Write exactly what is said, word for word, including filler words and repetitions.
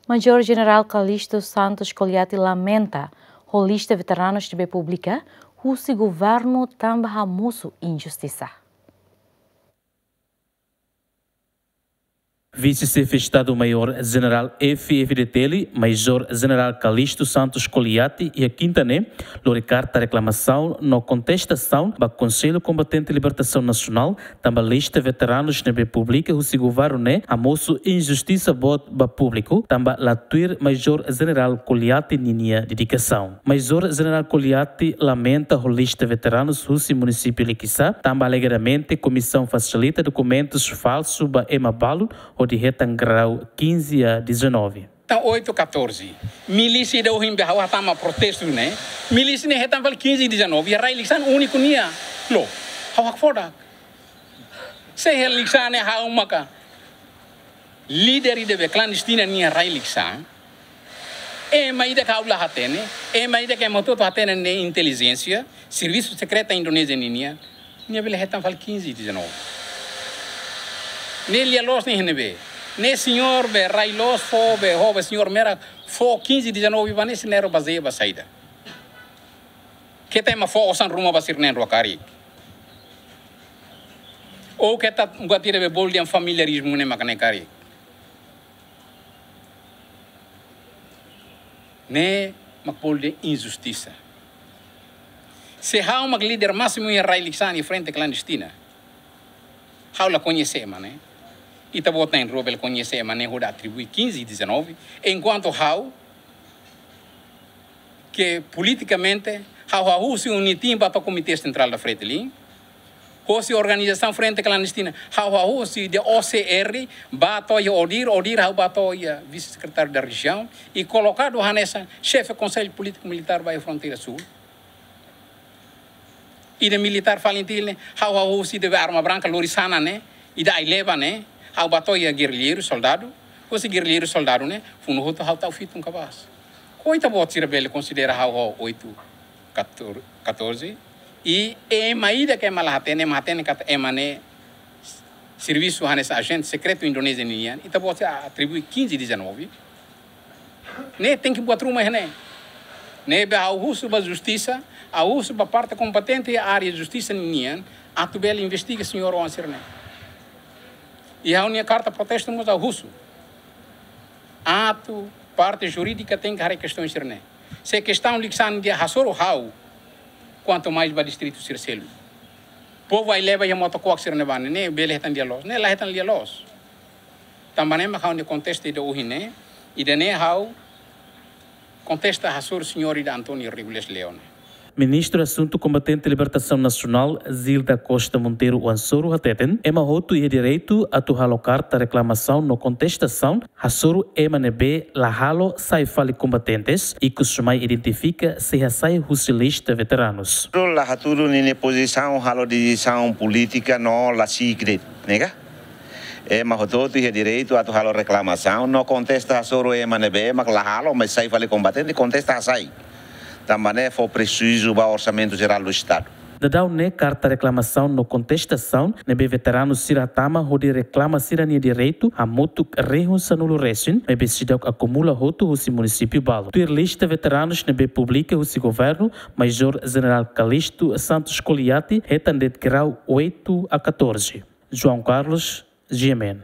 Major Jenerál Calixto Santos Coliati lamenta ho lista veteranus ne'ebé publika husi governu tanba hamosu injustisa. Vise-Xefe Estadu Maiór Jenerál F-FDTL, Major Jenerál Calixto Santos Coliati, iha kinta ne'e lori karta reklamasaun no kontestasaun ba Konsellu Kombatente Libertasaun Nasionál, tanba lista veteranus ne'ebé publika husi governu ne'e hamosu injustisa boot ba públiku, tanba la tuir Major Jenerál Coliati ninia dedikasaun. Major Jenerál Coliati lamenta ho lista veteranus husi munisípiu Liquiçá, tanba alegadamente komisaun fasilita dokumentus falsu ba ema balu hodi hetan grau quinze a dezanove. Tan oito catorze. Milísia ida ohin be ha'u hatama protestu ne'e. Milísia ne'e hetan fali quinze e dezanove, iha rai Liquiçá úniku nian. Lo, ha'u hakfodak. Se iha Liquiçá ne'e ha'u maka líder ida be klandestina nian iha rai Liquiçá. Ema ida ke ha'u la hatene, ema ida ke ema hotu-hotu hatene ne'e intelijénsia, servisu sekreta Indonézia ninian, nia bele hetan fali quinze e dezanove. Ne'e lia-loos ne'e iha ne'ebé? Ne'e señór be rai-loos fó be, ho be señór Merak fó quinze e dezanove ba ne'e, sei ne'e bazeia ba saida? Keta ema fó osan ruma ba sira na'in-rua karik? Ou keta buat ida be bolu dehan familiarizmu ne'e maka ne'e karik? Ne'e mak bolu dehan injustisa. Se ha'u mak líder másimu iha rai Liquiçá nian, frente klandestina, ha'u la koñese ema ne'e. Ita-boot na'in-rua bele koñese ema ne'e hodi atribui quinze e dezanove, enkuantu ha'u ke politikamente ha'u hahú husi UNITIM ba to'o Komité Sentrál da FRETILIN, hosi organizasaun Frente Klandestina ha'u hahú husi de O C R ba to'o iha ODIR, ODIR ha'u ba to'o iha vise-sekretáriu da rejiaun, i kolokadu hanesan xefe Konsellu Polítiku Militár ba iha Fronteira Súl. Ida militár FALINTIL ne'e ha'u hahú husi de be arma branka lori sana ne'e, ida Aileba ne'e, ha'u ba to'o iha gerrilleiru soldadu, hosi gerrilleiru soldadu ne'e, funu hotu ha'u tau fitun kabaas. Ko ita-boot sira bele konsidera ha'u ho oito catorze, i ema ida ke ema la hatene, ema hatene katak ema ne'e servisu hanesan ajente sekretu Indonézia ninian, ita-boot sira atribui quinze e dezanove. Ne'e tenke buat ruma iha ne'e. Ne'ebé ha'u husu ba justisa, ha'u husu ba parte kompetente iha área justisa ninian, atu bele investiga señór oan sira-ne'e. I ha'u-nia karta protestu mós ha'u husu atu parte jurídika tenke haree kestaun sira-ne'e. Se kestaun Liquiçá nian hasoru ha'u, kuantu mais ba distritu sira seluk. Povu Aileba iha Motokoak sira-ne'ebá ne'e, ne'e bele hetan lia-loos? Ne'e la hetan lia-loos. Tanba ne'e mak ha'u-nia kontesta ida ohin ne'e, ida-ne'e ha'u kontesta hasoru señór ida António Regules Leone. Ministru Asuntu Kombatente Libertasaun Nasionál, Zilda Costa Monteiro Oan-Soru hateten, ema hotu iha direitu atu halo karta reklamasaun no kontestasaun hasoru ema ne'ebé la halo sai fali kombatentes, ikus mai identifika sei hasai husi lista veteranus. La hatudu ninia pozisaun halo desizaun polítika no la sikrete, ne'e ka? Ema hotu-hotu iha direitu atu halo reklamasaun no kontesta hasoru ema ne'ebé mak la halo, mas sai fali kombatente, kontesta hasai. Tanba ne'e fó prejuízu ba Orsamentu Jerál do Estadu. Daudaun ne'e karta reklamasaun no kontestasaun ne'ebé veteranus sira tama hodi reklama sira-nia direitu hamutuk rihun sanulu resin, ne'ebé seidauk akumula hotu husi munisípiu balu. Tuir lista veteranus ne'ebé publika husi governu, Major Jenerál Calixto Santos Coliati hetan de'it grau oito a catorze. João Carlos, G M N.